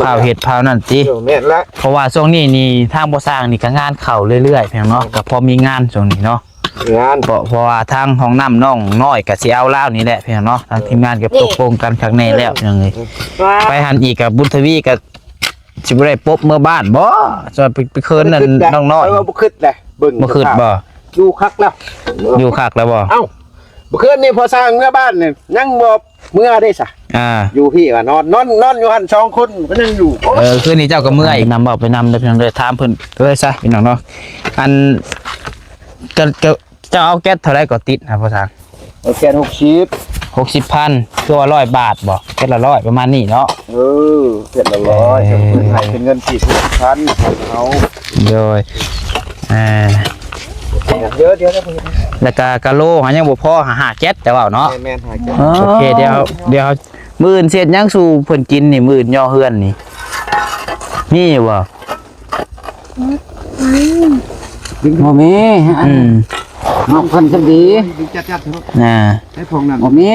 ພ້າວເຮັດພ້າວນັ້ນຕິ. ເອີ ແມ່ນລະ ເພາະວ່າຊ່ວງນີ້ນີ້ທາງບໍ່ສ້າງນີ້ກໍງານເຂົ້າເລື້ອຍໆ ພີ່ນ້ອງເນາະ ກໍພໍມີງານຊ່ວງນີ້ເນາະ. ງານ ເພາະ ເພາະວ່າທາງຫ້ອງນ້ຳນ້ອງນ້ອຍກໍຊິເອົາລາວນີ້ແຫຼະ ພີ່ນ້ອງເນາະ. ທາງທີມງານກໍຕົກລົງກັນຄັກແນ່ແລ້ວ ພີ່ນ້ອງເອີຍ. ວ່າ ໄປຫັ້ນອີກກໍບຸນທະວີກໍຊິບໍ່ໄດ້ປົບເມືອບ້ານບໍ່? ຈະໄປ ໄປເຂີນນັ້ນ ບໍ່ຄິດໄດ້ ນ້ອງນ້ອຍ ຂ້ອຍວ່າບໍ່ຄິດໄດ້. ເບິ່ງ ບໍ່ຄິດບໍ່? ຢູ່ຄັກແລ້ວ ຢູ່ຄັກແລ້ວບໍ່? ເອົ້າ ມື້ຄືນນີ້ພໍ່ຊ່າງເມືອບ້ານນີ້ຍັງບໍ່ເມືອເດ້ຊະ. ອ່າ ຢູ່ພີ້ວ່ານອນ ນອນ ນອນຢູ່ຫັ້ນສອງຄົນກໍຍັງຢູ່. ເອີ ຄືນນີ້ເຈົ້າກໍເມືອອີກນຳ ເວົ້າໄປນຳເດີ ພີ່ນ້ອງເດີ. ຖາມເພິ່ນເລີຍຊະ ພີ່ນ້ອງເນາະ. ອັນ ເຈົ້າ ເຈົ້າ ເຈົ້າເອົາແກັສເທົ່າໃດກໍຕິດນະພໍ່ຊ່າງ? ເອົາແກັສຫົກສິບ ຫົກສິບພັນ ຄືວ່າຮ້ອຍບາດບໍ່? ແກັສລະຮ້ອຍ ປະມານນີ້ເນາະ. ເອີ ແກັສລະຮ້ອຍ ເອີ ເພິ່ນໃຫ້ເປັນເງິນກີບຫົກສິບພັນ ເອົາ ໂດຍ ອ່າ ດຽວ ດຽວ ດຽວ ແລ້ວກະກະໂລຫາຍັງບໍ່ພໍ ຫາຫ້າແກັສ ແຕ່ວ່າເນາະ. ແມ່ນໆ ຫ້າແກັສ. ອໍ ໂອເຄ ດຽວ ດຽວ ມື້ອື່ນຊິເຮັດຫຍັງສູ່ເພິ່ນກິນນີ້? ມື້ອື່ນຍໍເຮືອນນີ້ ມີຢູ່ບໍ່? ບໍ່ມີ. ອືມ ນອກເພິ່ນສະບີ ອ່າ ໃຫ້ພວກນັ້ນ ບໍ່ມີ.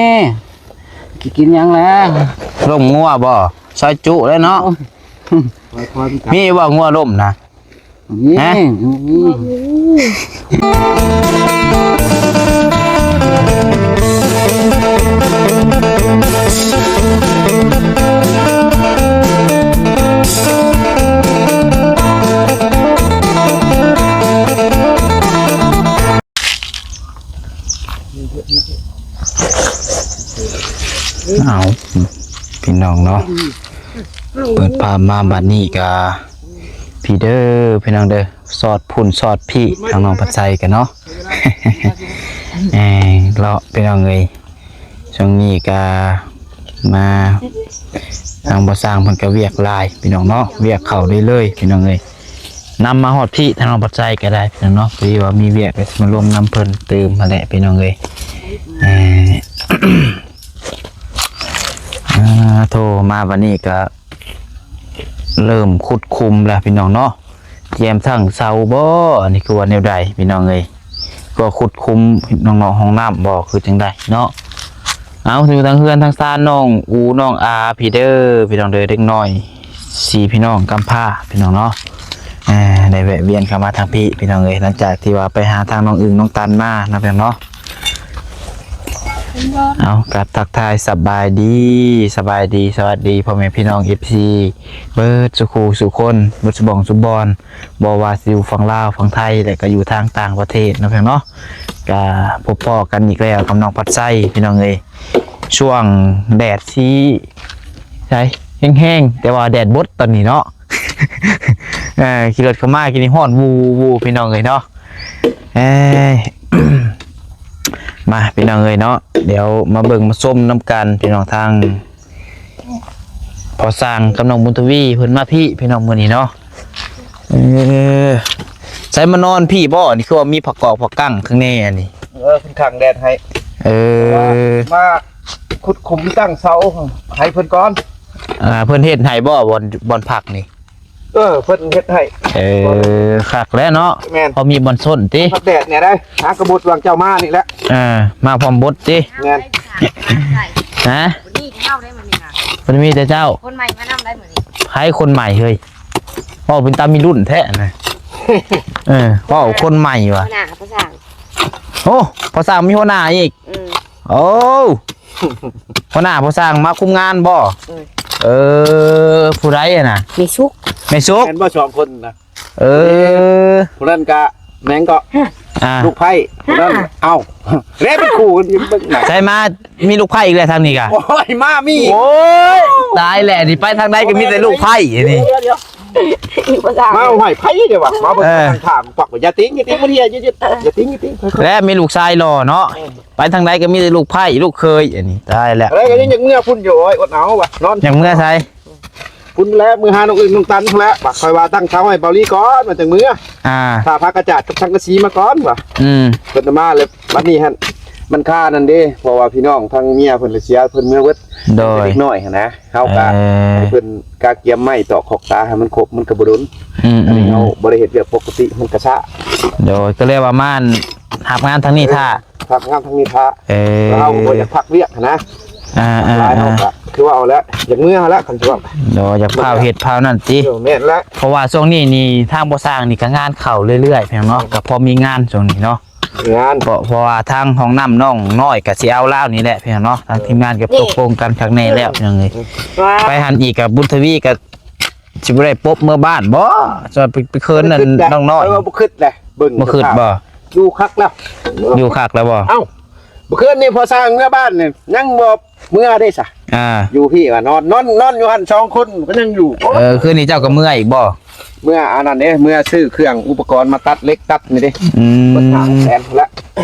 ຊິກິນຫຍັງແລ້ວ? ລົມງົວບໍ່? ຊອຍຈຸແລ້ວເນາະ. ໂອ້ຍ ມີບໍ່ງົວລົມນະ? ມີ ຮະ? ມີ. ເອົາ ພີ່ນ້ອງເນາະ ເປີດພາບມາບັດນີ້ກະ ພີ້ເດີ ພີ່ນ້ອງເດີ ຊອດພຸ້ນຊອດພີ້ ທາງນ້ອງພັດໄຊກະເນາະ ເລາະ ພີ່ນ້ອງເອີຍ. ຊ່ວງນີ້ກະມາ ທາງບໍ່ຊ່າງເພິ່ນກະວຽກຫຼາຍ ພີ່ນ້ອງເນາະ ວຽກເຂົ້າເລື້ອຍໆ ພີ່ນ້ອງເອີຍ. ນຳມາຮອດພີ້ ທາງນ້ອງພັດໄຊກໍໄດ້ພີ່ນ້ອງເນາະ ພໍດີວ່າມີວຽກ ກໍຊິມາລວມນຳເພິ່ນຕື່ມຫັ້ນແຫຼະພີ່ນ້ອງເອີຍ. ເອີ ອ່າ ໂທມາບັດນີ້ກໍເລີ່ມຂຸດຂຸມແລ້ວພີ່ນ້ອງເນາະ ກຽມຕັ້ງເສົາບໍ່ ອັນນີ້ຄືວ່າແນວໃດພີ່ນ້ອງເອີຍ? ກໍຂຸດຂຸມນ້ອງໆ ຫ້ອງນ້ຳບໍ່ ຄືຈັ່ງໃດເນາະ? ເອົາ ຢູ່ທາງເຮືອນທາງຊານນ້ອງອູນ້ອງອາພີ້ເດີ ພີ່ນ້ອງເດີ ເດັກນ້ອຍສີ່ພີ່ນ້ອງກຳພ້າພີ່ນ້ອງເນາະ ເອີ ໄດ້ແວະວຽນເຂົ້າມາທາງພີ້ພີ່ນ້ອງເອີຍ ຫຼັງຈາກທີ່ວ່າໄປຫາທາງນ້ອງອຶ່ງນ້ອງຕັນມາເນາະພີ່ນ້ອງເນາະ. ເອົາ ກະທັກທາຍສະບາຍດີ ສະບາຍດີ ສະຫວັດດີພໍ່ແມ່ພີ່ນ້ອງ ເອັຟຊີ ເບິດສູ່ຄູ່ສູ່ຄົນ ເບິດສູ່ບ່ອນສູ່ບ່ອນ ບໍ່ວ່າຊິຢູ່ຝັ່ງລາວ ຝັ່ງໄທ ແລະ ກໍຢູ່ທາງຕ່າງປະເທດເນາະພີ່ນ້ອງເນາະ. ກະພົບພໍ້ກັນອີກແລ້ວກັບນ້ອງພັດໄຊພີ່ນ້ອງເອີຍ ຊ່ວງແດດຊິໃສແຮງໆ ແຕ່ວ່າແດດບົດຕອນນີ້ເນາະ. ເອີ ຂີ່ລົດເຂົ້າມາກີ້ນີ້ຮ້ອນວູ່ໆ ພີ່ນ້ອງເອີຍເນາະ. ເອີຍ ມາພີ່ນ້ອງເອີຍເນາະ ດຽວມາເບິ່ງມາຊົມນຳກັນພີ່ນ້ອງ ທາງພໍ່ຊ່າງກັບນ້ອງບຸນທະວີເພິ່ນມາພີ້ພີ່ນ້ອງມື້ນີ້ເນາະ. ເອີ ໃສມານອນພີ້ບໍ່? ນີ້ຄືວ່າມີຜ້າກອກຜ້າກັ້ງຂ້າງໃນອັນນີ້ ເອີ ເພິ່ນຂັງແດດໃຫ້. ເອີ ມາຂຸດຂຸມຕັ້ງເສົາໃຫ້ເພິ່ນກ່ອນ. ອ່າ ເພິ່ນເຮັດໃຫ້ບໍ່ ບ່ອນ ບ່ອນພັກນີ້? ເອີ ເພິ່ນເຮັດໃຫ້. ເອີ ຄັກແລ້ວເນາະ. ແມ່ນ ພໍມີບ່ອນຊົນຕິ ພັກແດດແດ່ໄດ໋ ຫາກະບົດຫວ່າງເຈົ້າມານີ້ແຫຼະ. ເອີ ມາພ້ອມບົດຕິ. ແມ່ນ ຮະ ນີ້ເຮົາໄດ້ມື້ນີ້ນະ ເພິ່ນມີແຕ່ເຈົ້າ ຄົນໃໝ່ມານຳໄດ້ມື້ນີ້. ໃຜຄົນໃໝ່ເຮີ້ຍ? ເວົ້າເປັນຕາມີລຸ້ນແທ້ນະ. ເອີ ເວົ້າຄົນໃໝ່ວ່າ ຫົວໜ້າພະຊ່າງ. ໂອ້ ພະຊ່າງມີຫົວໜ້າອີກ. ອືມ ໂອ້ ຫົວໜ້າພະຊ່າງມາຄຸມງານບໍ່? ເອີ ເອີ ຜູ້ໃດຫັ້ນນະ? ແມ່ສຸກ ແມ່ສຸກ ແມ່ນບໍ່ສອງຄົນນະ? ເອີ ຜູ້ນັ້ນກະແມ່ງກໍ ອ່າ ລູກໃພ້ ຜູ້ນັ້ນ ເອົ້າ ແລ້ວເປັນຄູ່ກັນຢູ່ເບິ່ງນະ. ໃສມາ ມີລູກໃພ້ອີກແລ້ວທາງນີ້ກະ. ໂອ້ຍ ມາມີ ໂອ້ຍ ຕາຍແລ້ວ ນີ້ໄປທາງໃດກໍມີແຕ່ລູກໃພ້ນີ້. ດຽວໆ ມາໃຫ້ໃຜເດ້ວະ ມາເບິ່ງ ເອີ ທາງທາງປັກວ່າ ຢ່າຕິງ ຢ່າຕິງ ບໍ່ເທື່ອ ຢ່າຕິງ ຢ່າຕິງ ແລ້ວມີລູກຊາຍຫຼໍ່ເນາະ. ເອີ ໄປທາງໃດກໍມີແຕ່ລູກໃພ້ລູກເຂີຍ ອັນນີ້ຕາຍແລ້ວ. ແລ້ວກໍຍັງຢາກເມືອພຸ້ນຢູ່ ໂອ້ຍ ອົດເອົາວ່າ ນອນ ຢາກເມືອໃສ? ພຸ້ນແຫຼະ ມື້ຫານ້ອງອຶ່ງນ້ອງຕັນພຸ້ນແຫຼະ ວ່າຂ້ອຍວ່າຕັ້ງເສົາໃຫ້ເບົາລີກ່ອນ ວ່າຈັ່ງເມືອ. ອ່າ ຖ້າຜ້າກະຈາດກັບສັງກະສີມາກ່ອນວ່າ. ອືມ ເພິ່ນມາແລ້ວບັດນີ້ຫັ້ນ ມັນຄານັ້ນເດ້ ເພາະວ່າພີ່ນ້ອງທາງເມຍເພິ່ນລະເສຍ ເພິ່ນເມືອເບິດ. ໂດຍ ເດັກນ້ອຍຫັ້ນນະ ເຮົາກະ ເອີ ໃຫ້ເພິ່ນກະກຽມໄມ້ຕອກຂອກຕາໃຫ້ມັນຄົບ ມັນກະບໍ່ດົນ. ອືມ ອັນນີ້ເຮົາ ອືມ ບໍ່ໄດ້ເຮັດວຽກປົກກະຕິ ມັນກະຊ້າ. ໂດຍ ກໍເລີຍວ່າມາຮັບງານທາງນີ້ຖ້າ ພັກງານທາງນີ້ຖ້າ. ເອີ ເຮົາກໍບໍ່ຢາກພັກວຽກຫັ້ນນະ. ອ່າໆໆ ຫຼາຍເຮົາກໍຄືວ່າເອົາແຫຼະ ຢາກເມືອຫັ້ນແຫຼະ ຄັນຊິເວົ້າ ໂດຍ ຢາກພ້າວເຮັດພ້າວນັ້ນຕິ ເອີ ແມ່ນແຫຼະ ເພາະວ່າຊ່ວງນີ້ນີ້ທາງບໍ່ສ້າງນີ້ກໍງານເຂົ້າເລື້ອຍໆ ພີ່ນ້ອງເນາະ ກໍພໍມີງານຊ່ວງນີ້ເນາະ ງານ ເພາະ ເພາະວ່າທາງຫ້ອງນ້ຳນ້ອງນ້ອຍກໍຊິເອົາລາວນີ້ແຫຼະ ພີ່ນ້ອງເນາະ ທາງທີມງານກໍຕົກລົງກັນຄັກແນ່ແລ້ວ ພີ່ນ້ອງເອີຍ ໄປຫັ້ນອີກກໍບຸນທະວີກໍ ຊິບໍ່ໄດ້ປົບເມືອບ້ານບໍ່? ຈະໄປ ໄປເຂີນນັ້ນ ບໍ່ໄດ້ຄິດແຫຼະ ນ້ອງນ້ອຍ ຂ້ອຍວ່າບໍ່ຄິດແຫຼະ ເບິ່ງ ບໍ່ຄິດບໍ່? ຢູ່ຄັກແລ້ວ ຢູ່ຄັກແລ້ວບໍ່? ເອົ້າ ມື້ຄືນນີ້ພໍສ້າງເມືອບ້ານນີ້ ຍັງບໍ່ເມືອເດ້ຊະ ອ່າ ຢູ່ພີ້ວ່ານອນ ນອນ ນອນຢູ່ຫັ້ນສອງຄົນກໍຍັງຢູ່ ເອີ ຄືນນີ້ເຈົ້າກໍເມືອອີກບໍ່? ເມືອອັນນັ້ນເດ້ ເມືອຊື້ເຄື່ອງອຸປະກອນມາຕັດເຫຼັກຕັດນີ້ເດ້ ອືມ ໝົດຫ້າແສນພຸ້ນລະ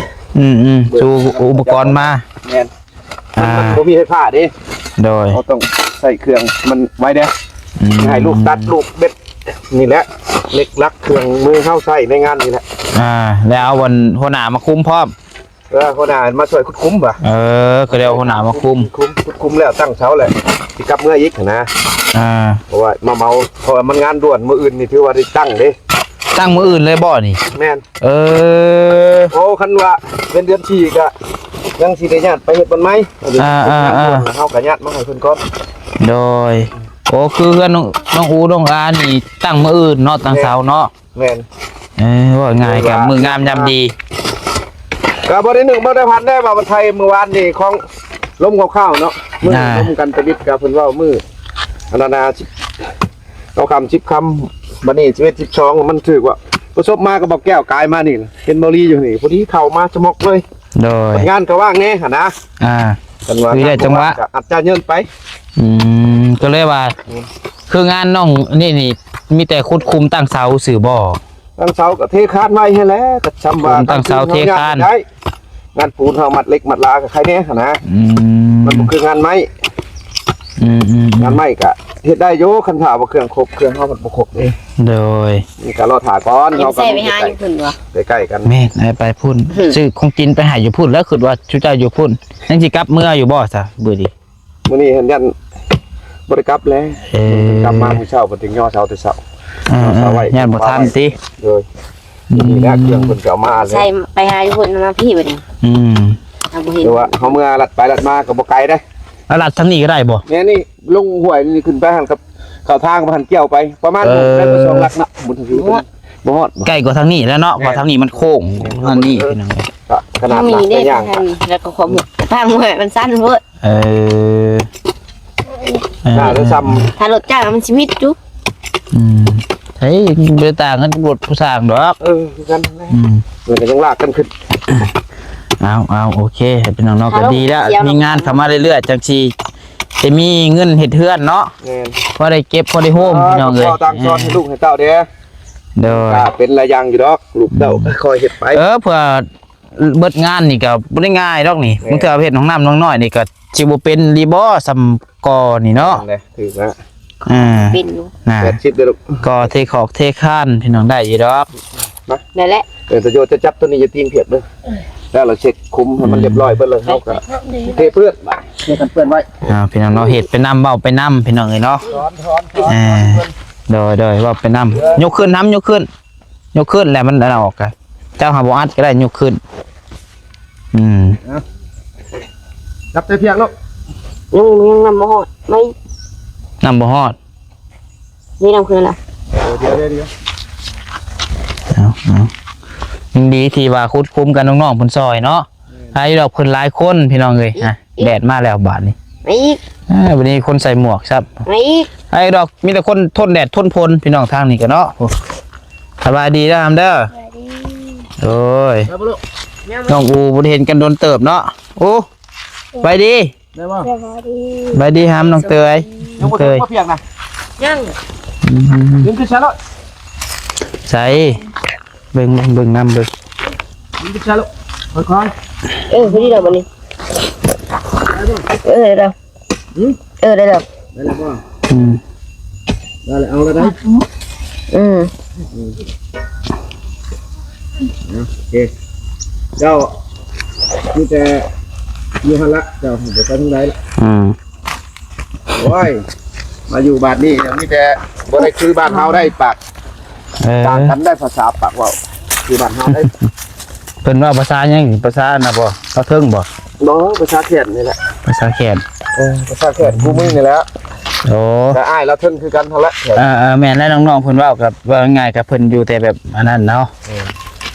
ອືມໆ ຊື້ອຸປະກອນມາ ແມ່ນ ອ່າ ມັນບໍ່ມີໄຟຟ້າເດ້ ໂດຍ ເຮົາຕ້ອງໃຊ້ເຄື່ອງມັນໄວເດ້ ອືມ ໃຫ້ລູກຕັດລູກເບັດນີ້ແຫຼະ ເຫຼັກຫຼັກເຄື່ອງມືເຮົາໃຊ້ໃນງານນີ້ແຫຼະ ອ່າ ແລ້ວເອົາອັນຫົວໜ້າມາຄຸມພ້ອມ ເອີ ຫົວໜ້າມາຊ່ວຍຂຸດຂຸມວ່າ ເອີ ກໍໄດ້ເອົາຫົວໜ້າມາຄຸມ ຂຸດຂຸມແລ້ວຕັ້ງເສົາແຫຼະ ຊິກັບເມືອອີກຫັ້ນນະ ອ່າ ເພາະວ່າມາເໝົາ ເພາະວ່າມັນງານດ່ວນ ມື້ອື່ນນີ້ຖືວ່າໄດ້ຕັ້ງເດ້ ຕັ້ງມື້ອື່ນເລີຍບໍ່ນີ້? ແມ່ນ ເອີ ໂອ້ ຄັນວ່າເປັນເດືອນສີ່ກະຍັງຊິໄດ້ຍາດໄປເຮັດບ່ອນໃໝ່ ອ່າໆໆ ເຮົາກະຍາດມາໃຫ້ເພິ່ນກ່ອນ ໂດຍ ໂອ້ ຄືເຮືອນນ້ອງ ນ້ອງອູນ້ອງອານີ້ຕັ້ງມື້ອື່ນເນາະ ຕັ້ງເສົາເນາະ ແມ່ນ ເອີ ເວົ້າງ່າຍກະມື້ງາມຍາມດີ ກະບໍ່ໄດ້ໜຶ້ງບໍ່ໄດ້ພັນໄດ້ວ່າໄທມື້ວານນີ້ຂອງລົມຄາວໆເນາະ ມື້ລົມກັນຕະບິດກະເພິ່ນເວົ້າມື້ ອັນນັ້ນນະ ເກົ້າຄ່ຳສິບຄ່ຳ ບັດນີ້ສິບເອັດ ສິບສອງ ມັນຖືກວ່າປະສົບມາກັບບໍ່ແກ້ວກາຍມານີ້ ເຫັນບໍ່ລີຢູ່ນີ້ ພໍດີເຂົ້າມາສະໝົກເລີຍ ໂດຍ ງານກໍວ່າງແດ່ຫັ້ນນະ ອ່າ ເພິ່ນວ່າ ຄືໄດ້ຈັງຫວະ ກໍອາດຈະເຍີນໄປ ອືມ ກໍເລີຍວ່າ ອືມ ຄືງານນ້ອງນີ້ນີ້ ມີແຕ່ຂຸດຂຸມຕັ້ງເສົາຊື່ບໍ່? ຕັ້ງເສົາກໍເທຄານໄວ້ຫັ້ນແຫຼະ ກໍຊ່ຳວ່າ ຂຸມຕັ້ງເສົາເທຄານ ງານປູນເຮົາມັດເຫຼັກມັດລາກໍໄຄແດ່ຫັ້ນນະ ອືມ ມັນບໍ່ຄືງານໄມ້ ອືມໆໆ ງານໄມ້ກໍເຮັດໄດ້ຢູ່ ຄັນຖ້າວ່າເຄື່ອງຄົບ ເຄື່ອງເຮົາມັນບໍ່ຄົບເດ້ ໂດຍ ນີ້ກໍລໍຖ້າກ່ອນ ເຮົາກໍໃຊ້ໄປຫາຢູ່ພຸ້ນບໍ່ ໃກ້ໆກັນ ແມ່ນ ໄປພຸ້ນ ອືມ ຊື້ຂອງກິນໄປໃຫ້ຢູ່ພຸ້ນ ແລ້ວຄິດວ່າຊຸເຈົ້າຢູ່ພຸ້ນ ຍັງຊິກັບເມືອຢູ່ບໍ່ຊະມື້ນີ້? ມື້ນີ້ຫັ້ນຢ້ານບໍ່ໄດ້ກັບແລ້ວ ເອີ ກັບມາມື້ເຊົ້າ ເພິ່ນຈຶ່ງຍໍເສົາແຕ່ເຊົ້າ ເອີ ຍໍເສົາໄວ້ ຢ້ານບໍ່ທັນຕິ ໂດຍ ອືມ ນີ້ແຫຼະເຄື່ອງເພິ່ນກໍເອົາມາແລ້ວ ໃສ່ໄປຫາຢູ່ພຸ້ນ ມາພີ້ບັດນີ້ ອືມ ເຮົາບໍ່ເຫັນ ຄືວ່າເຮົາເມືອລັດໄປລັດມາກໍບໍ່ໄກເດ້ ເອົາລັດທາງນີ້ກໍໄດ້ບໍ່? ແມ່ນນີ້ ລົງຫ້ວຍນີ້ຂຶ້ນໄປຫັ້ນກັບເຂົ້າທາງ ບໍ່ທັນກ່ຽວໄປ ປະມານ ເອີ ແມ່ນສອງຫຼັກເນາະ ບໍ່ຮອດ ບໍ່ຮອດ ໃກ້ກວ່າທາງນີ້ແຫຼະເນາະ ແມ່ນ ເພາະທາງນີ້ມັນໂຄ້ງ ແມ່ນ ທາງນີ້ ເອີ ພີ່ນ້ອງເອີຍ ຂະໜາດ ທາງນີ້ເດ້ ທາງນີ້ ແລ້ວກໍຂອບທາງຫ້ວຍມັນຊັນໂພດ ເອີ ເອີ ຖ້າ ຖ້າລົດຈັກມັນຊິມິດຢູ່ ອືມ ເຮີ້ຍ ບໍ່ໄດ້ຕ່າງກັນກັບລົດຜູ້ສ້າງດອກ ເອີ ຄືກັນ ອືມ ມັນກໍຍັງລາກກັນຂຶ້ນ ເອົາ ເອົາ ໂອເຄ ໃຫ້ພີ່ນ້ອງເນາະ ກໍດີແລ້ວ ມີງານເຂົ້າມາເລື້ອຍໆ ຈັ່ງຊິ ໄດ້ມີເງິນເຮັດເຮືອນເນາະ ແມ່ນ ພໍໄດ້ເກັບພໍໄດ້ໂຮມ ເອີ ພີ່ນ້ອງເອີຍ ກໍຕັ້ງສອນໃຫ້ລູກໃຫ້ເຕົ້າແດ່ ໂດຍ ກໍເປັນຫຼາຍຢ່າງຢູ່ດອກ ລູກເຕົ້າ ອືມ ຄ່ອຍເຮັດໄປ ເອີ ເພື່ອເບິດງານນີ້ກໍບໍ່ໄດ້ງ່າຍດອກນີ້ ແມ່ນ ບາງເທື່ອເຮັດຫ້ອງນ້ຳນ້ອງນ້ອຍນີ້ກໍຊິບໍ່ເປັນອີ່ຫຼີບໍ່ ສ່ຳກໍນີ້ເນາະ ນັ້ນແຫຼະ ຖືກແລ້ວ ອ່າ ເປັນຢູ່ ນະ ແປດສິບເດີ້ລູກ ກໍເທຂອກເທຄານ ພີ່ນ້ອງ ໄດ້ຢູ່ດອກ ນະ ນັ້ນແຫຼະ ເອີ ແຕ່ໂຍຈະຈັບຕົວນີ້ ຢ່າຕີນພຽກເດີ້ ແລ້ວລະເຊັກຄຸມໃຫ້ມັນຮຽບຮ້ອຍເບິດເລີຍ ເຮົາກໍເທເພື່ອນ ເທກັນເປື້ອນໄວ້ ອ່າ ພີ່ນ້ອງເນາະ ເຮັດໄປນຳ ເວົ້າໄປນຳ ພີ່ນ້ອງເອີຍເນາະ ເອີ ໂດຍ ໂດຍ ເວົ້າໄປນຳ ຍົກຂຶ້ນ ທຳ ຍົກຂຶ້ນ ຍົກຂຶ້ນແລ້ວມັນອັນນັ້ນອອກກະ ເຈົ້າຫາບໍ່ອັດກໍໄດ້ ຍົກຂຶ້ນ ອືມ ເອົາ ຈັບໃສ່ພຽກລູກ ຍັງ ຍັງນ້ຳບໍ່ຮອດ ໄໝ ນ້ຳບໍ່ຮອດ ນີ້ນ້ຳຂຶ້ນແລ້ວ ເອີ ດຽວ ດຽວ ດຽວ ເອົາ ເອົາ ຍັງດີທີ່ວ່າຂຸດຄຸມກັນ ນ້ອງໆເພິ່ນຊ່ອຍເນາະ ແມ່ນ ໃຜດອກເພິ່ນຫຼາຍຄົນ ພີ່ນ້ອງເອີຍ ອ່ະ ແດດມາແລ້ວບາດນີ້ ມາອີກ ອ່າ ບາດນີ້ຄົນໃສ່ໝວກຊ້ຳ ມາອີກ ໄອ້ດອກ ມີແຕ່ຄົນທົນແດດທົນຝົນ ພີ່ນ້ອງທາງນີ້ກໍເນາະ ໂອ້ ສະບາຍດີເດີຫຳເດີ ສະບາຍດີ ໂດຍ ໄດ້ບໍ່ລູກ? ນ້ອງອູບໍ່ໄດ້ເຫັນກັນດົນເຕີບເນາະ ອູ ສະບາຍດີ ໄດ້ບໍ່? ສະບາຍດີ ສະບາຍດີຫຳ ນ້ອງເຕີຍ ນ້ອງເຕີຍ ຍັງບໍ່ທັນພໍພຽງນະ ຍັງ ອືມ ດຶງຂຶ້ນຊະໂລດ ໃສ ເບິ່ງ ເບິ່ງ ເບິ່ງນຳເບິ່ງ ດຶງຂຶ້ນຊະໂລດ ຄ່ອຍໆ ເອີ ພໍດີແລ້ວບັດນີ້ ເອີ ໄດ້ແລ້ວ ຫືມ? ເອີ ໄດ້ແລ້ວ ໄດ້ແລ້ວບໍ່? ອືມ ໄດ້ແລ້ວ ເອົາແລ້ວໄດ໋ ອືມ ອືມ ເອົາ ໂອເຄ ເຈົ້າມີແຕ່ຢູ່ຫັ້ນລະ ເຈົ້າບໍ່ໄປທາງໃດລະ ອືມ ໂອ້ຍ ມາຢູ່ບ້ານນີ້ມີແຕ່ບໍ່ໄດ້ຄືບ້ານເຮົາໄດ໋ ປາກ ເອີ ຕ່າງກັນໄດ໋ ພາສາປາກເວົ້າ ຄືບ້ານເຮົາໄດ໋ ເພິ່ນເວົ້າພາສາຫຍັງ? ພາສາອັນນັ້ນບໍ່? ພາເທິງບໍ່? ບໍ່ ພາສາແຂນນີ້ແຫຼະ ພາສາແຂນ ເອີ ພາສາແຂກຄູ່ມື້ນີ້ແຫຼະ. ໂອ້ ກໍອ້າຍລາວເຖິງຄືກັນຫັ້ນແຫຼະ. ເອີໆ ແມ່ນແລ້ວ ນ້ອງໆເພິ່ນເວົ້າກັບ ເວົ້າງ່າຍໆກັບເພິ່ນຢູ່ແຕ່ແບບອັນນັ້ນເນາະ. ເອີ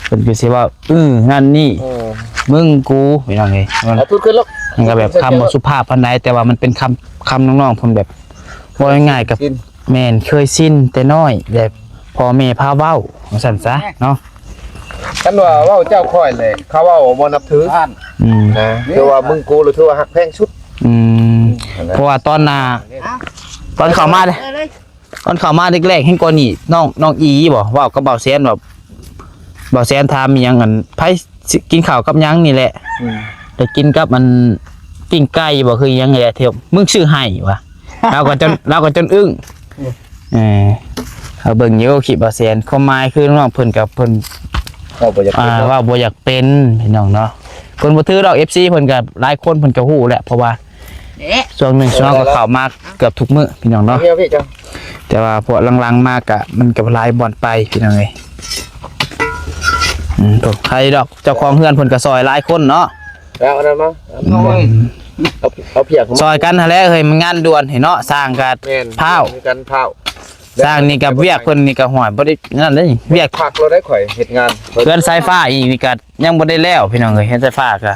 ເພິ່ນກໍຊິເວົ້າ ອື ນັ້ນນີ້ ເອີ ມຶງກູ ພີ່ນ້ອງເອີຍ ມັນ ເອົາ ທຸດຂຶ້ນລູກ ມັນກໍແບບຄຳບໍ່ສຸພາບປານໃດ ແຕ່ວ່າມັນເປັນຄຳ ຄຳນ້ອງໆເພິ່ນແບບ ເວົ້າງ່າຍໆກັບ ຊິນ ແມ່ນ ເຄີຍຊິນແຕ່ນ້ອຍ ແບບພໍ່ແມ່ພາເວົ້າ ວ່າຊັ້ນຊະເນາະ. ຄັນວ່າເວົ້າເຈົ້າຂ້ອຍແຫຼະ ເຂົາເວົ້າບໍ່ນັບຖື ອືມ ນະ ຖືວ່າມຶງກູ ຫຼື ຖືວ່າຮັກແພງສຸດ. ອືມ ນັ້ນແຫຼະ ເພາະວ່າຕອນໜ້າ ຕອນເຂົ້າມາເດ້ ເອົາເລີຍ ຕອນເຂົ້າມາແລກໆ ແຮງກວ່ານີ້ ນ້ອງ ນ້ອງອີບໍ່ ເວົ້າກັບບ່າວແຊນວ່າ ບ່າວແຊນຖາມອີ່ຫຍັງ ອັນ ໃຜຊິກິນເຂົ້າກັບຫຍັງນີ້ແຫຼະ. ອືມ ໄດ້ກິນກັບ ອັນ ປີ້ງໄກ່ບໍ່ ຄືອີ່ຫຍັງນີ້ແຫຼະ ທີ່ມຶງຊື້ໃຫ້ວ່າ ລາວກໍຈົນ ລາວກໍຈົນອຶ້ງ. ອືມ ເອີ ເຮົາເບິ່ງຢູ່ຄລິບບ່າວແຊນ ຄວາມໝາຍຄືນ້ອງເພິ່ນກັບເພິ່ນ ເວົ້າບໍ່ຢາກເປັນ ອ່າ ເນາະ ເວົ້າບໍ່ຢາກເປັນ ພີ່ນ້ອງເນາະ. ເພິ່ນບໍ່ຖືດອກ ເອັຟຊີ ເພິ່ນກໍຫຼາຍຄົນເພິ່ນກໍຮູ້ແຫຼະ ເພາະວ່າ ເດ້ ຊ່ວງໜຶ່ງຊ່ວງກໍເຂົ້າມາເກືອບທຸກມື້ພີ່ນ້ອງເນາະ. ເອົາພີ່ເຈົ້າ ແຕ່ວ່າພວກຫຼັງໆມາກະ ມັນກໍຫຼາຍບ່ອນໄປພີ່ນ້ອງເອີຍ. ອືມ ໂອ້ ໃຜດອກ ເຈົ້າຂອງເຮືອນເພິ່ນກໍຊ່ອຍຫຼາຍຄົນເນາະ. ແລ້ວອັນນັ້ນມາ ອືມ ເອົາ ເອົາພຽກ ຊ່ອຍກັນຫັ້ນແຫຼະເຮີ້ຍ ມັນງານດ່ວນເນາະ. ສ້າງກໍ ແມ່ນ ພ້າວ ຄືກັນ ພ້າວ. ສ້າງນີ້ກໍວຽກເພິ່ນນີ້ກໍ ຫ້ວຍ ບໍ່ໄດ້ນັ້ນເດ້ ວຽກ ພັກແລ້ວໄດ້ ຂ້ອຍເຮັດງານ ເຮືອນສາຍຟ້າອີກນີ້ກໍ ຍັງບໍ່ໄດ້ແລ້ວພີ່ນ້ອງເອີຍ ເຮັດໄຟຟ້າກະ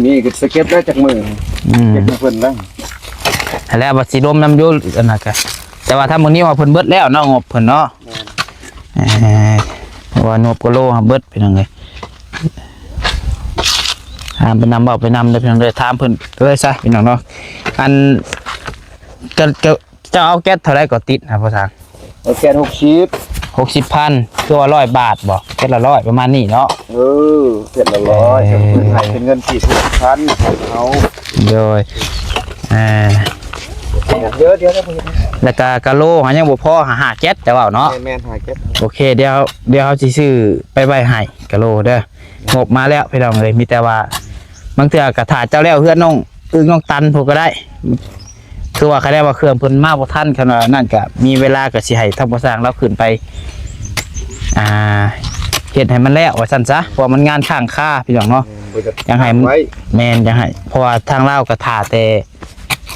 ນີ້ກໍສະເກັດໄດ້ຈັກມື້ ອືມ ເກັບໃຫ້ເພິ່ນແລ້ວ ຫັ້ນແຫຼະ ວ່າຊິລົມນຳຢູ່ອັນນັ້ນກະ ແຕ່ວ່າທາງມື້ນີ້ວ່າເພິ່ນເບິດແລ້ວເນາະ ງົບເພິ່ນເນາະ ແມ່ນ ເອີ ເພາະວ່າງົບກະໂລເຮົາເບິດພີ່ນ້ອງເອີຍ ຖາມໄປນຳ ເວົ້າໄປນຳເດີພີ່ນ້ອງເດີ ຖາມເພິ່ນເລີຍຊະພີ່ນ້ອງເນາະ ອັນ ກະ ກະ ເຈົ້າເອົາແກັດເທົ່າໃດກໍຕິດນະພໍ່ຊ່າງ? ເອົາແກັດຫົກສິບ ຫົກສິບພັນ ຄືວ່າຮ້ອຍບາດບໍ? ແກັດລະຮ້ອຍປະມານນີ້ເນາະ ເອີ ແກັດລະຮ້ອຍ ເອີ ເພິ່ນໃຫ້ເປັນເງິນກີບຫົກສິບພັນ ເອົາ ໂດຍ ອ່າ ດຽວ ດຽວ ດຽວ ແລ້ວກະກະໂລຫາຍັງບໍ່ພໍ ຫາຫ້າແກັດ ເຈົ້າເວົ້າເນາະ ແມ່ນໆ ຫ້າແກັດ ໂອເຄ ດຽວ ດຽວເຮົາຊິຊື້ໄປໄວ້ໃຫ້ກະໂລເດີ ງົບມາແລ້ວພີ່ນ້ອງເອີຍ ມີແຕ່ວ່າ ບາງເທື່ອກໍຖ້າເຈົ້າແລ້ວເຮືອນນ້ອງອຶ້ງນ້ອງຕັນພຸ້ນກໍໄດ້ ຄືວ່າຄັນແນວ່າເຄື່ອງເພິ່ນມາບໍ່ທັນ ຄັນວ່ານັ້ນກໍມີເວລາກໍຊິໃຫ້ທາງພໍ່ຊ່າງລາວຂຶ້ນໄປ ອ່າ ເຮັດໃຫ້ມັນແລ້ວວ່າຊັ້ນຊະ ເພາະວ່າມັນງານຄ້າງຄາພີ່ນ້ອງເນາະ ແມ່ນ ຢາກໃຫ້ມັນ ແມ່ນ ຢາກໃຫ້ ເພາະວ່າທາງລາວກໍຖ້າແຕ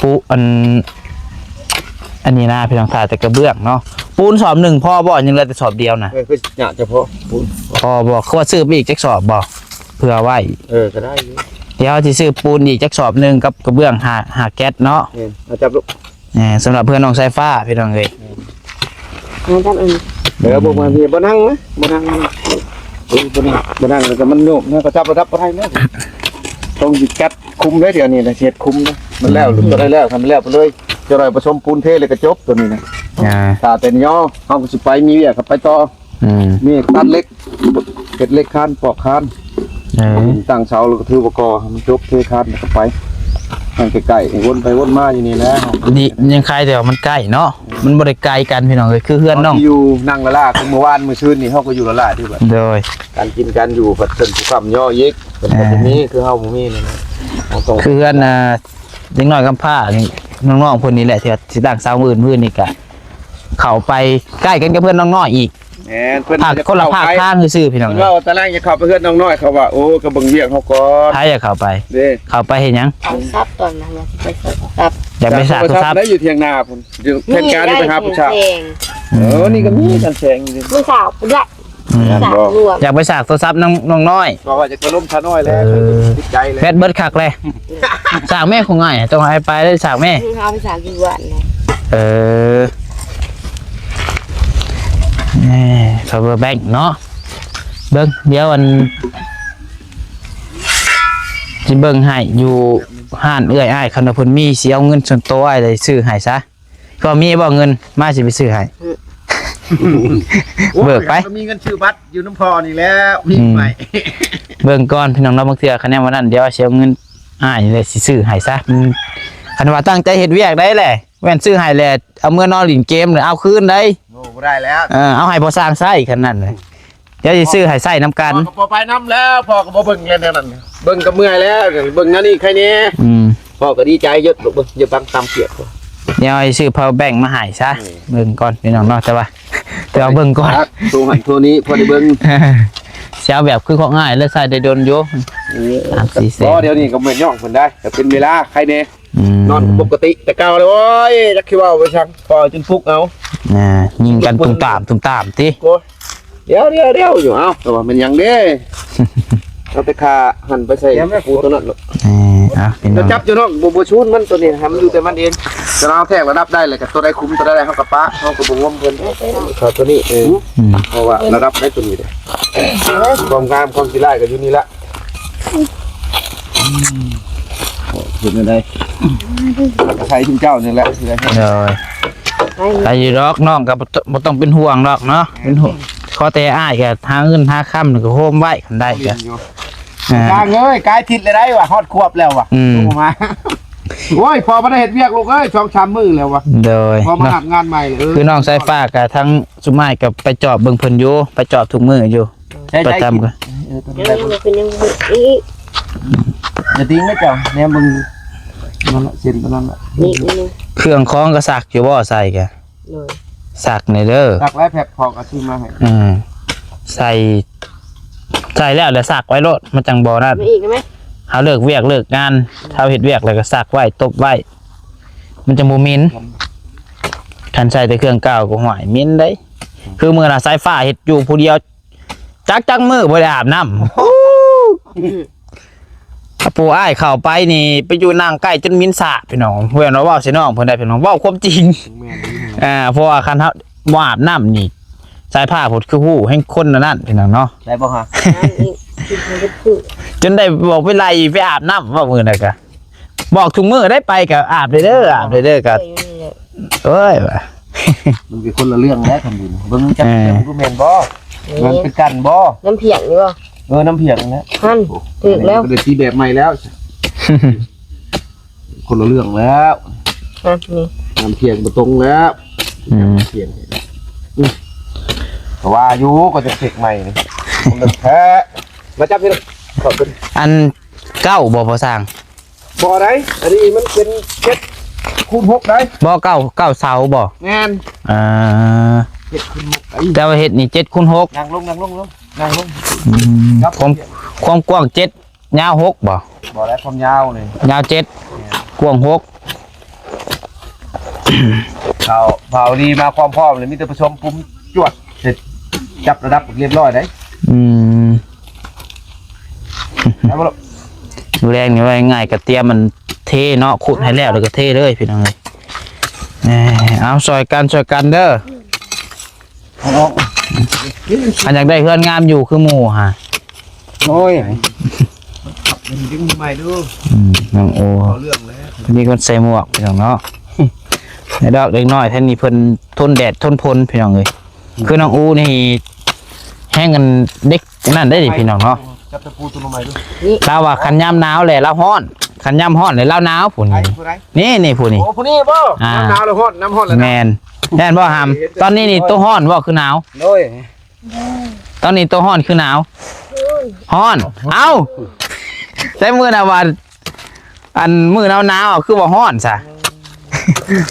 ່ປູ ອັນ ອັນນີ້ນະພີ່ນ້ອງ ຖ້າແຕ່ກະເບື້ອງເນາະ ປູນສອບໜຶ່ງພໍບໍ່? ຍັງເຫຼືອແຕ່ສອບດຽວນະ ເອີ ຄືຍາກຈະພໍປູນ ພໍບໍ່? ຄືວ່າຊື້ໄປອີກຈັກສອບບໍ່? ເພື່ອໄວ້ ເອີ ກໍໄດ້ຢູ່ ດຽວເຮົາຊິຊື້ປູນອີກຈັກສອບໜຶ່ງກັບກະເບື້ອງຫ້າ ຫ້າແກັດເນາະ ເອີ ເອົາຈັບລູກ ເອີ ສຳລັບເຮືອນນ້ອງສາຍຟ້າພີ່ນ້ອງເອີຍ ເອີ ບໍ່ມາພີ່ ບໍ່ນັ່ງນະ ບໍ່ນັ່ງ ເອີ ບໍ່ນັ່ງ ບໍ່ນັ່ງ ແລ້ວກໍມັນໂຍກນະ ກໍຈັບລະດັບບໍ່ໄດ້ນະ ຕ້ອງຊິຈັດຄຸມເດ້ ດຽວນີ້ນະ ຊິເຮັດຄຸມນະ ມັນແລ້ວ ອືມ ຕົວໃດແລ້ວ ທຳແລ້ວໄປເລີຍ ຈະໄດ້ປະສົມປູນເທ ແລ້ວກໍຈົບຕົວນີ້ນະ ອ່າ ຖ້າແຕ່ຍໍ ເຮົາກໍຊິໄປ ມີວຽກກໍໄປຕໍ່ ອືມ ມີຕັດເຫຼັກ ເຮັດເຫຼັກຄານ ປອກຄານ ເອີ ຕັ້ງເສົາ ແລ້ວກໍຖືວ່າກໍ່ໃຫ້ມັນຈົບ ເທຄານ ແລ້ວກໍໄປ ໃຫ້ໃກ້ໆ ວົນໄປວົນມາຢູ່ນີ້ແຫຼະ ດີ ຍັງຄາຍແຕ່ວ່າມັນໃກ້ເນາະ ມັນບໍ່ໄດ້ໄກກັນພີ່ນ້ອງເອີຍ ຄືເຮືອນນ້ອງ ທີ່ຢູ່ນັ່ງລະລາ ຄືມື້ວານມື້ຊືນນີ້ ເຮົາກໍຢູ່ລະລາທີ່ວ່າ ໂດຍ ການກິນການຢູ່ ເພິ່ນຜູ້ຄ້ຳຍໍອີກ ເພິ່ນກໍ ເອີ ບໍ່ມີ ຄືເຮົາບໍ່ມີນີ້ນະ ເຮົາຕ້ອງ ຄືເຮືອນ ອ່າ ເດັກນ້ອຍກຳພ້ານີ້ ນ້ອງໆເພິ່ນນີ້ແຫຼະ ທີ່ວ່າຊິຕັ້ງເສົາມື້ອື່ນ ມື້ນີ້ກະ ເຂົ້າໄປໃກ້ກັນກັບເຮືອນນ້ອງນ້ອຍອີກ ແມ່ນ ເພິ່ນພາກ ຄົນລະພາກທາງຊື່ໆ ພີ່ນ້ອງ ເພິ່ນເວົ້າຕອນແລກຈະເຂົ້າໄປເຮືອນນ້ອງນ້ອຍ ເຂົາວ່າ ໂອ້ ກໍເບິ່ງວຽກເຮົາກ່ອນ ໃຜຢາກເຂົ້າໄປ ເດ້ ເຂົ້າໄປເຮັດຫຍັງ? ໂທລະສັບຕອນນັ້ນນະ ໄປໂທລະສັບ ຢາກໄປສາກໂທລະສັບ ໄດ້ຢູ່ທ່ຽງນາພຸ້ນ ຢູ່ແທ່ນການໄປຫາຜູ້ສາວ ເອີ ນີ້ກໍມີກັນແສງຢູ່ ຜູ້ສາວພຸ້ນແຫຼະ ອືມ ຢາກໄປສາກໂທລະສັບນ້ອງ ນ້ອງນ້ອຍ ກໍວ່າຈະໄປລົມຊານ້ອຍແລ້ວ ເອີ ຕິດໃຈແລ້ວ ແບັດເບິດຄັກແລ້ວ ສາກແມ່ຂອງອ້າຍ ຕ້ອງໃຫ້ໄປໄດ້ສາກແມ່ ເຮົາໄປສາກຢູ່ບ້ານນະ ເອີ ເອີ ພາວເວີແບັງເນາະ ເບິ່ງ ດຽວອັນ ຊິເບິ່ງໃຫ້ຢູ່ຮ້ານເອື້ອຍອ້າຍ ຄັນວ່າເພິ່ນມີ ຊິເອົາເງິນສ່ວນໂຕອ້າຍໄດ້ຊື້ໃຫ້ຊະ ກໍມີບໍ່ເງິນ ມາຊິໄປຊື້ໃຫ້ ອືມ ເບີກໄປ ໂອ້ຍ ກໍມີເງິນຊື້ບັດຢູ່ນຳພໍ່ນີ້ແຫຼ້ວ ມີ ອືມ ໃໝ່ ເບິ່ງກ່ອນພີ່ນ້ອງເນາະ ບາງເທື່ອຄັນແນວວ່ານັ້ນ ດຽວຊິເອົາເງິນອ້າຍນີ້ແຫຼະ ຊິຊື້ໃຫ້ຊະ ອືມ ຄັນວ່າຕັ້ງໃຈເຮັດວຽກໄດ້ແຫຼະ ແມ່ນຊື້ໃຫ້ແຫຼະ ເອົາເມືອນອນຫຼິ້ນເກມ ເອົາຄືນໄດ໋ ໂອ້ ບໍ່ໄດ້ແລ້ວ ເອີ ເອົາໃຫ້ພໍ່ຊ່າງໃຊ້ ຄັນນັ້ນແຫຼະ ດຽວຊິຊື້ໃຫ້ໃຊ້ນຳກັນ ພໍ່ກໍບໍ່ໄປນຳແລ້ວ ພໍ່ກໍບໍ່ເບິ່ງແລ້ວແນວນັ້ນ ເບິ່ງກໍເມື່ອຍແລ້ວ ເບິ່ງແນວນີ້ໃຄແດ່ ອືມ ພໍ່ກໍດີໃຈ ຢົດ ເບິ່ງ ຢ່າບັງຕຳປຽກ ດຽວຊິຊື້ພາວເວີແບັງມາໃຫ້ຊະ ອືມ ເບິ່ງກ່ອນພີ່ນ້ອງເນາະ ແຕ່ວ່າ ແຕ່ວ່າເບິ່ງກ່ອນ ໂທຫັ້ນໂທນີ້ ພໍໄດ້ເບິ່ງ ຊິເອົາແບບຄືຂອງອ້າຍ ແລ້ວໃຊ້ໄດ້ດົນຢູ່ ເອີ ສາມສີ່ແສນ ບໍ່ ດຽວນີ້ກໍແມ່ນຍ້ອງເພິ່ນໄດ໋ ກໍເປັນເວລາໃຄແດ່ ອືມ ນອນປົກກະຕິແຕ່ເກົ່າເລີຍ. ໂອ້ຍ ຈັກຊິເວົ້າໄປສັງ ເວົ້າຈົນປຸກເອົາ. ອ່າ ຍິງກັນຕຸ້ມຕາມ ຕຸ້ມຕາມຕິ. ໂອ້ຍ ດຽວໆໆ ຢູ່ ເອົ້າ ແຕ່ວ່າແມ່ນຫຍັງເດ້? ເອົາແຕ່ຂາຫັນໄປໃສ່ຕະປູຕົວນັ້ນໂລດ. ເອີ ເອົາ ພີ່ນ້ອງ ຈັບຢູ່ເນາະ ບໍ່ ບໍ່ຊູນມັນ ຕົວນີ້ໃຫ້ມັນຢູ່ແຕ່ມັນເອງ. ແຕ່ເຮົາແທກລະດັບໄດ້ ແລ້ວກໍຕົວໃດຂຸມຕົວໃດໄດ້ ເຮົາກໍປະ ເຮົາກໍບໍ່ງົມເພິ່ນ. ເອົາຕົວນີ້ ເອີ ອືມ ເພາະວ່າລະດັບໄດ້ຕົວນີ້ເດ້. ຄວາມງາມຄວາມຂີ້ຮ້າຍກໍຢູ່ນີ້ລະ. ເຫັນຈັ່ງໃດ? ອາໄສຊຸມເຈົ້ານີ້ແຫຼະ. ໂດຍ ໄດ້ຢູ່ດອກ ນ້ອງກໍບໍ່ ບໍ່ຕ້ອງເປັນຫ່ວງດອກເນາະ. ເປັນຫ່ວງ ຂໍແຕ່ອ້າຍກໍຫາເງິນຫາຄຳ ແລ້ວກໍໂຮມໄວ້ ຄັນໄດ້ກໍ. ອ່າ ຈ້າງເອີຍ ກາຍທິດແລ້ວໄດ໋ວ່າ ຮອດຂວບແລ້ວວ່າ. ອືມ ໂທມາ ໂອ້ຍ ພໍ່ບໍ່ໄດ້ເຮັດວຽກລູກເອີຍ ສອງສາມມື້ແລ້ວວ່າ. ໂດຍ ພໍ່ມາຮັບງານໃໝ່ເອີຍ. ຄືນ້ອງສາຍຟ້າກໍທັງຊຸມອ້າຍກໍໄປຈອບເບິ່ງເພິ່ນຢູ່ ໄປຈອບທຸກມື້ຢູ່. ໃຊ້ ປະຈຳ ໃຊ້ ກໍ ເອີ ຕົວນີ້ ຍັງບໍ່ຂຶ້ນ ຍັງບໍ່ຂຶ້ນອີກ. ຈະຕິງໄດ້ເຈົ້າ ແນມເບິ່ງນັ້ນລະ ເສັ້ນຕົວນັ້ນລະ. ນີ້ ນີ້ ເຄື່ອງຂອງກໍຊັກຢູ່ບໍ່? ໃສ່ກະ ໂດຍ ຊັກແດ່ເດີ. ຊັກແລ້ວ ແພັກພໍກໍຊື້ມາໃຫ້. ເອີ ໃສ່ ໃສ່ແລ້ວ ແລ້ວຊັກໄວ້ໂລດ ມັນຈັ່ງບໍ່ນັ້ນ. ມາອີກໄດ້ໄໝ? ເຮົາເລີກວຽກເລີກງານ ເຮົາເຮັດວຽກແລ້ວກໍຊັກໄວ້ ຕົບໄວ້ ມັນຈັ່ງບໍ່ເໝັນ. ຄັນໃສ່ແຕ່ເຄື່ອງເກົ່າກໍ ຫ້ວຍ ເໝັນເດ້. ຄືມື້ນະ ສາຍຟ້າເຮັດຢູ່ຜູ້ດຽວ ຈັກ ຈັກມື້ບໍ່ໄດ້ອາບນ້ຳ. ໂອ້ ຜູ້ອ້າຍເຂົ້າໄປນີ້ ໄປຢູ່ນັ່ງໃກ້ຈົນໝິນສາບ ພີ່ນ້ອງ. ເພິ່ນວ່າເວົ້າໃສ່ນ້ອງເພິ່ນໄດ້ ພີ່ນ້ອງ ເວົ້າຄວາມຈິງ. ແມ່ນ ອ່າ ເພາະວ່າຄັນເຮົາບໍ່ອາບນ້ຳນີ້ ສາຍຟ້າພຸ້ນຄືຮູ້ແຮງຄົນອັນນັ້ນ ພີ່ນ້ອງເນາະ. ໄດ້ບໍ່ຮະ? ຈົນໄດ້ບອກໄປໄລ່ໄປອາບນ້ຳ ເວົ້າມື້ນັ້ນກະ ບອກທຸກມື້ໄດ້ ໄປກໍອາບເດີ ອາບເດີກໍ ເອີຍວ່າ ມັນກໍຄົນລະເລື່ອງແລ້ວ ຄັນຢູ່ເບິ່ງຈັກ ເອີ ເປັນຄືແມ່ນບໍ່? ມັນເປັນກັນບໍ່? ນ້ຳພຽງນີ້ບໍ່? ເອີ ນ້ຳພຽງນັ້ນແຫຼະ. ຫັ້ນ ຖືກແລ້ວ ໄດ້ຕີແບບໃໝ່ແລ້ວ ຄົນລະເລື່ອງແລ້ວ. ຫັ້ນ ນີ້ ນ້ຳພຽງບໍ່ຕົງແລ້ວ. ອືມ ພຽງ ອືມ ກໍວ່າຢູ່ ກໍຈະເຊັກໃໝ່ນີ້ ຄົນລະແທ້. ມາຈັບນີ້ ເຂົ້າເປັນ ອັນ ເກົ້າບໍ່ ພໍ່ຊ່າງ? ບໍ່ໄດ໋ ອັນນີ້ມັນເປັນເຈັດຄູນຫົກໄດ໋. ບໍ່ ເກົ້າ ເກົ້າເສົາບໍ່? ແມ່ນ ອ່າ ເຈັດຄູນຫົກໄດ໋. ແຕ່ວ່າເຮັດນີ້ເຈັດຄູນຫົກ. ນັ່ງລົງ ນັ່ງລົງ ລົງ ນັ່ງລົງ. ອືມ ຄວາມ ຄວາມກວ້າງເຈັດ ຍາວຫົກບໍ່? ບໍ່ແລ້ວ ຄວາມຍາວນີ້ ຍາວເຈັດ ແມ່ນ ກວ້າງຫົກ. ເຂົາ ເຂົາດີມາຄວາມພ້ອມເລີຍ ມີແຕ່ປະຊຸມປຸ້ມ ຈວດ ເສັດ ຈັບລະດັບຮຽບຮ້ອຍໄດ໋. ອືມ ເອົາບໍ່ລູກ? ມື້ແລງນີ້ວ່າງ່າຍໆ ກະຕຽມມັນເທເນາະ ຂຸດໃຫ້ແລ້ວ ແລ້ວກະເທເລີຍ ພີ່ນ້ອງເອີຍ. ເອີ ເອົາ ຊ່ອຍກັນ ຊ່ອຍກັນເດີ. ເອົາອອກ ຄັນຢາກໄດ້ເຮືອນງາມຢູ່ຄືໝູ່ຫາ. ໂອ້ຍ ດຶງໃໝ່ດູ. ອືມ ນ້ອງໂອ ເອົາເລື່ອງແລ້ວ ມີຄົນໃສ່ໝວກ ພີ່ນ້ອງເນາະ. ໃນດອກເດັກນ້ອຍແຖວນີ້ເພິ່ນທົນແດດທົນຝົນ ພີ່ນ້ອງເອີຍ. ຄືນ້ອງອູນີ້ແຮງອັນເດັກນັ້ນໄດ໋ນີ້ ພີ່ນ້ອງເນາະ. ຈັບຕະປູຕົວໃໝ່ດູ. ລາວວ່າຄັນຍາມໜາວແຫຼະລາວຮ້ອນ ຄັນຍາມຮ້ອນແຫຼະລາວໜາວ ຜູ້ນີ້. ໃຜຜູ້ໃດ? ນີ້ ນີ້ຜູ້ນີ້. ໂອ້ ຜູ້ນີ້ບໍ່? ອ່າ ຍາມໜາວແລ້ວຮ້ອນ ຍາມຮ້ອນແລ້ວໜາວ. ແມ່ນ ແມ່ນບໍ່ຫຳ? ຕອນນີ້ນີ້ໂຕຮ້ອນບໍ່ຄືໜາວ? ໂດຍ ຕອນນີ້ໂຕຮ້ອນຄືໜາວ? ຮ້ອນ. ເອົ້າ ແຕ່ມື້ນະວ່າ ອັນມື້ໜາວໆ ຄືວ່າຮ້ອນຊະ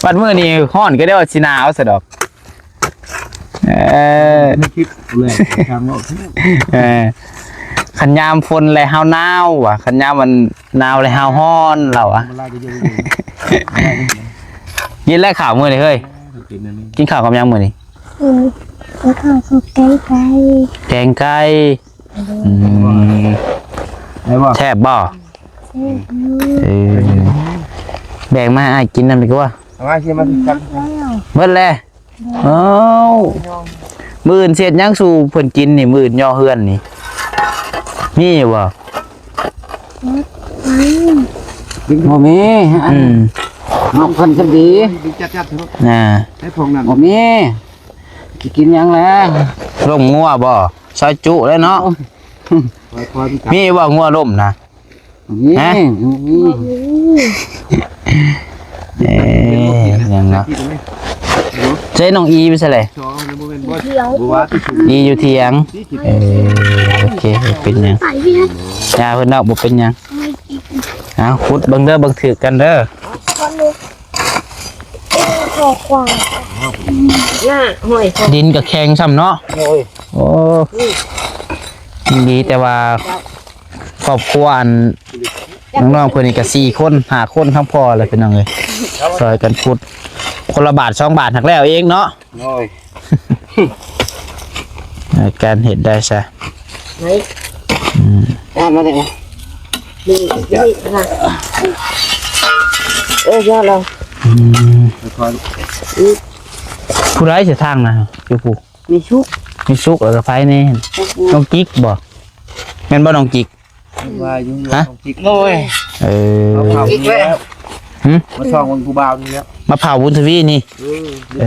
ບັດມື້ນີ້ຮ້ອນກໍໄດ້ວ່າຊິໜາວຊະດອກ. ເອີ ໃນຄລິບແຫຼະ ຊ່າງເວົ້າ. ເອີ ຄັນຍາມຝົນແລ້ວເຮົາໜາວວ່າ ຄັນຍາມມັນໜາວແລ້ວເຮົາຮ້ອນ ລາວວ່າ. ກິນແລ້ວເຂົ້າມື້ນີ້ເຮີ້ຍ? ກິນເຂົ້າກັບຫຍັງມື້ນີ້? ອືມ ກິນເຂົ້າກັບແກງໄກ່. ແກງໄກ່. ອືມ ໄດ້ບໍ່? ແຊບບໍ່? ແຊບຢູ່. ເອີ ແບ່ງມາໃຫ້ອ້າຍກິນນຳດີກວ່າ. ເອົາມາຊິມາ. ໝົດແລ້ວ. ເອົ້າ ມື້ອື່ນຊິເຮັດຫຍັງສູ່ເພິ່ນກິນນີ້? ມື້ອື່ນຍໍເຮືອນນີ້ ມີຢູ່ບໍ່? ບໍ່ມີ. ອືມ ນ້ອງເພິ່ນກໍດີ. ອ່າ ໃຫ້ພວກນັ້ນ ບໍ່ມີ. ຊິກິນຫຍັງແລ້ວ? ລົມງົວບໍ່? ຊອຍຈຸແລ້ວເນາະ. ໂອ້ຍ ມີບໍ່ງົວລົມນະ? ມີ ຮະ? ມີ. ເອີ ຫຍັງເນາະ? ໃສ່ນ້ອງອີໄປໃສແຫຼະ? ອີຢູ່ຖຽງ. ເອີ ໂອເຄ ເປັນຫຍັງ? ຢ່າເພິ່ນດອກ ບໍ່ເປັນຫຍັງ. ເອົາ ຂຸດເບິ່ງເດີ ເບິ່ງຖືກກັນເດີ. ດິນກໍແຂງຊ້ຳເນາະ. ໂອ້ຍ ໂອ້ ດີແຕ່ວ່າຄອບຄົວອັນ ນ້ອງໆເພິ່ນນີ້ກໍສີ່ຄົນຫ້າຄົນທັງພໍ່ແຫຼະພີ່ນ້ອງເອີຍ ຊ່ອຍກັນຂຸດ ຄົນລະບາດສອງບາດຫາກແລ້ວເອງເນາະ. ໂອ້ຍ ເອີ ການເຮັດໄດ້ຊະ ໄດ້ ອືມ ຕາມມາເລີຍ ນີ້ ນີ້ນະ ເອີ ຍອດແລ້ວ ອືມ ຄ່ອຍ ອືມ ຜູ້ໃດຊິທາງນະ ຢູ່ຜູ້ ມີສຸກ ມີສຸກ ແລ້ວກໍໃຜແດ່ ນ້ອງຈິກບໍ່ ແມ່ນບໍ່ນ້ອງຈິກ? ວ່າຢູ່ ຮະ? ນ້ອງຈິກ ໂອ້ຍ ເອີ ມາເຜົາອີກແລ້ວ ຫຶ? ມາສ່ອງເບິ່ງຜູ້ບ່າວນີ້ແລ້ວ ມາເຜົາບຸນທະວີນີ້ ເອີ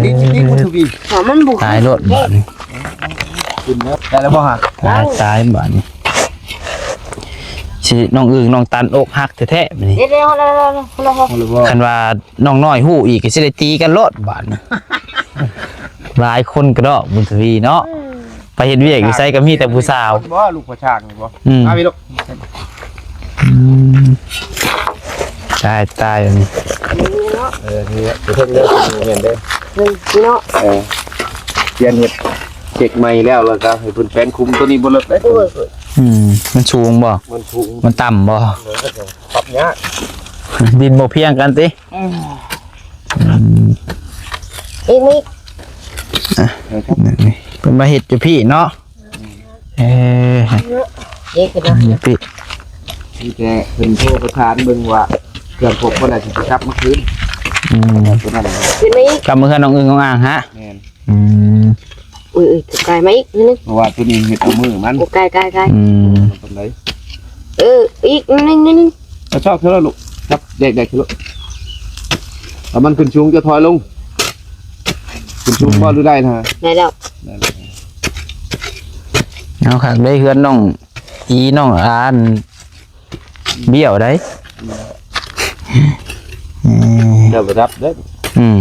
ເອີ ນີ້ ນີ້ບຸນທະວີ ຫາມັນບຸກ ຕາຍໂລດບາດນີ້ ຂຶ້ນແລ້ວ ໄດ້ແລ້ວບໍ່ຫະ? ຕາຍ ຕາຍບາດນີ້ ຊິນ້ອງອຶ່ງນ້ອງຕັນອົກຫັກແທ້ໆບາດນີ້ ເດ້ໆ ເອົາແລ້ວ ເອົາແລ້ວ ເອົາແລ້ວ ຄັນວ່ານ້ອງນ້ອຍຮູ້ອີກກໍຊິໄດ້ຕີກັນໂລດບາດນີ້ ຫຼາຍຄົນກະດອກບຸນທະວີເນາະ ອືມ ໄປເຮັດວຽກຢູ່ໃສກໍມີແຕ່ຜູ້ສາວ ບໍ່ ລູກພໍ່ຊ່າງນີ້ບໍ່ ອືມ ມາພີ່ລູກ ອືມ ຕາຍ ຕາຍອັນນີ້ ເອີ ນີ້ແຫຼະ ເທິງເດີ ແມ່ນເດີ ເທິງເນາະ ເອີ ປ່ຽນເຮັດເຈັກໃໝ່ແລ້ວ ແລ້ວກໍໃຫ້ເພິ່ນແປນຄຸມຕົວນີ້ບໍ່ເລິກເດ້ ໂອ້ຍ ອືມ ມັນສູງບໍ່ ມັນສູງ ມັນຕ່ຳບໍ່ ເອີ ປັບຍາກ ດິນບໍ່ພຽງກັນຕິ ອືມ ອືມ ອີກ ອ່ະ ນີ້ເພິ່ນມາເຮັດຢູ່ພີ້ເນາະ ເອີ ເຮັດຢູ່ພີ້ ມີແຕ່ເພິ່ນໂທປະສານເບິ່ງວ່າເຄື່ອງຄົບບໍ່ແລ້ວ ຊິກັບມາຄືນ ອືມ ຕົວນັ້ນ ຂຶ້ນມາອີກ ກັບມາເຮືອນນ້ອງອຶ່ງນ້ອງອ່າງຫະ ແມ່ນ ອືມ ເອີ ເອີ ກາຍມາອີກໜ້ອຍໜຶ່ງ ເພາະວ່າຕົວນີ້ເຮັດເອົາມືມັນ ໂອ້ ກາຍ ກາຍ ກາຍ ອືມ ປານໃດ ເອີ ອີກໜ້ອຍໜຶ່ງ ໜ້ອຍໜຶ່ງ ເອົາຊອກເທື່ອລະລູກ ຈັບແດກໆເທື່ອລະ ເອົາມັນຂຶ້ນສູງ ຈະຖອຍລົງ ຂຶ້ນສູງບໍ່ ອືມ ຫຼືໄດ້ນະ ໄດ້ແລ້ວ ໄດ້ແລ້ວ ເອົາຄັກໄດ້ເຮືອນນ້ອງອີ ນ້ອງອານ ບ້ຽວໄດ໋ ອືມ ເຈົ້າໄປດັບເດີ້ ອືມ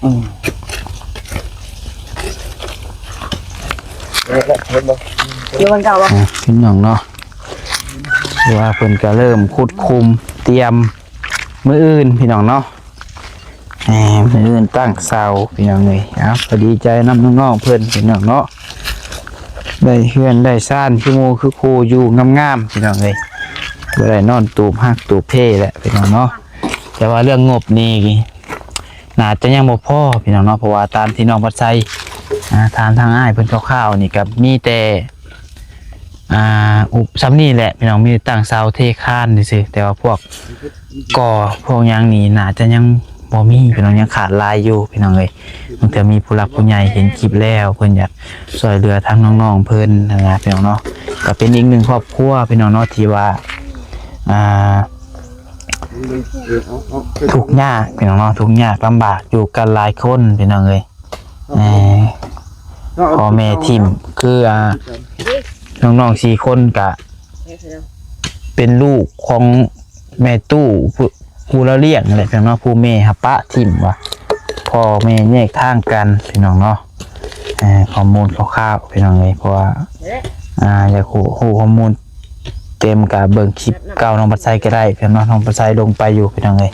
ອືມ ເຫັນບໍ່ ຢູ່ບ່ອນເກົ່າບໍ່ ອ່າ ພີ່ນ້ອງເນາະ ຄືວ່າເພິ່ນກໍເລີ່ມຂຸດຂຸມຕຽມມື້ອື່ນ ພີ່ນ້ອງເນາະ. ແໝ່ ມື້ອື່ນຕັ້ງເສົາພີ່ນ້ອງເອີຍ. ເອົາ ກໍດີໃຈນຳນ້ອງໆເພິ່ນພີ່ນ້ອງເນາະ ໄດ້ເຮືອນໄດ້ຊານຄືໝູ່ຄືຄູ່ຢູ່ງາມໆພີ່ນ້ອງເອີຍ. ບໍ່ໄດ້ນອນຕູບຮັກຕູບເພແຫຼະພີ່ນ້ອງເນາະ. ແຕ່ວ່າເລື່ອງງົບນີ້ໜ້າຈະຍັງບໍ່ພໍພີ່ນ້ອງເນາະ ເພາະວ່າຕາມທີ່ນ້ອງພັດໄຊ ອ່າ ຖາມທາງອ້າຍເພິ່ນຄ່າວໆນີ້ ກໍມີແຕ່ ອ່າ ອຸບສ່ຳນີ້ແຫຼະພີ່ນ້ອງ ມີແຕ່ຕັ້ງເສົາເທຄານຊື່ໆ ແຕ່ວ່າພວກກໍ່ພວກຫຍັງນີ້ໜ້າຈະຍັງບໍ່ມີພີ່ນ້ອງ ຍັງຂາດຫຼາຍຢູ່ພີ່ນ້ອງເອີຍ. ບາງເທື່ອມີຜູ້ຫຼັກຜູ້ໃຫຍ່ເຫັນຄລິບແລ້ວ ເພິ່ນຢາກຊ່ວຍເຫຼືອທາງນ້ອງໆເພິ່ນຫັ້ນນະພີ່ນ້ອງເນາະ. ກໍເປັນອີກໜຶ່ງຄອບຄົວພີ່ນ້ອງເນາະ ທີ່ວ່າ ອ່າ ທຸກຍາກພີ່ນ້ອງເນາະ ທຸກຍາກລຳບາກ ຢູ່ກັນຫຼາຍຄົນພີ່ນ້ອງເອີຍ. ແມ່ ພໍ່ແມ່ຖິ້ມ ຄື ອ່າ ນ້ອງໆສີ່ຄົນກະເປັນລູກຂອງແມ່ຕູ້ ຜູ້ ຜູ້ລະລ້ຽງນັ້ນແຫຼະພີ່ນ້ອງເນາະ ຜູ້ແມ່ຫາປະຖິ້ມວ່າ ພໍ່ແມ່ແຍກທາງກັນພີ່ນ້ອງເນາະ. ເອີ ຂໍ້ມູນຄ່າວໆພີ່ນ້ອງເອີຍ ເພາະວ່າ ອ່າ ຢາກຮູ້ ຮູ້ຂໍ້ມູນເຕັມກະເບິ່ງຄລິບເກົ່ານ້ອງບັດໄຊກໍໄດ້ພີ່ນ້ອງເນາະ ນ້ອງບັດໄຊລົງໄປຢູ່ພີ່ນ້ອງເອີຍ.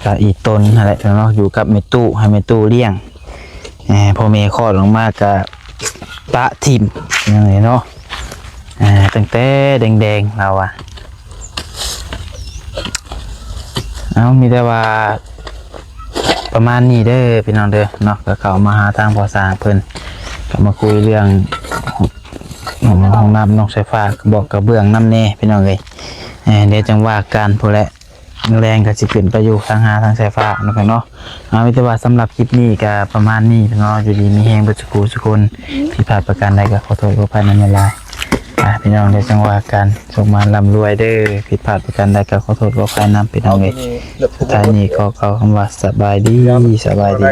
ກໍອີ່ຕົນຫັ້ນແຫຼະເນາະ ຢູ່ກັບແມ່ຕູ້ ໃຫ້ແມ່ຕູ້ລ້ຽງ. ເອີ ພໍ່ແມ່ຄອດອອກມາກໍປະຖິ້ມ ເອີ ເນາະ. ເອີ ຕັ້ງແຕ່ແດງໆ ລາວວ່າ. ເອົາ ມີແຕ່ວ່າປະມານນີ້ເດີພີ່ນ້ອງເດີເນາະ. ກໍເຂົ້າມາຫາທາງພໍ່ຊ່າງເພິ່ນ ກໍມາຄຸຍເລື່ອງຫ້ອງ ຫ້ອງນ້ຳ ນອກສາຍຟ້າ ບອກກະເບື້ອງນຳແດ່ພີ່ນ້ອງເອີຍ. ເອີ ດຽວຈັ່ງວ່າກັນພຸ້ນແຫຼະ. ມື້ແລງກໍຊິຂຶ້ນໄປຢູ່ທາງຫາທາງສາຍຟ້າເນາະ ເນາະ. ເອົາ ມີແຕ່ວ່າສຳລັບຄລິບນີ້ກໍປະມານນີ້ເນາະ. ຢູ່ດີມີແຮງເບິດສູ່ຜູ້ສູ່ຄົນ ຜິດພາດປະການໃດກໍຂໍໂທດຂໍອະໄພນຳຫຼາຍໆ. ອ່າ ພີ່ນ້ອງ ດຽວຈັ່ງວ່າກັນ ໂຊກໝານລ່ຳລວຍເດີ. ຜິດພາດປະການໃດກໍຂໍໂທດຂໍອະໄພນຳ ພີ່ນ້ອງເອີຍ. ສຸດທ້າຍນີ້ຂໍກ່າວຄຳວ່າສະບາຍດີ ສະບາຍດີ.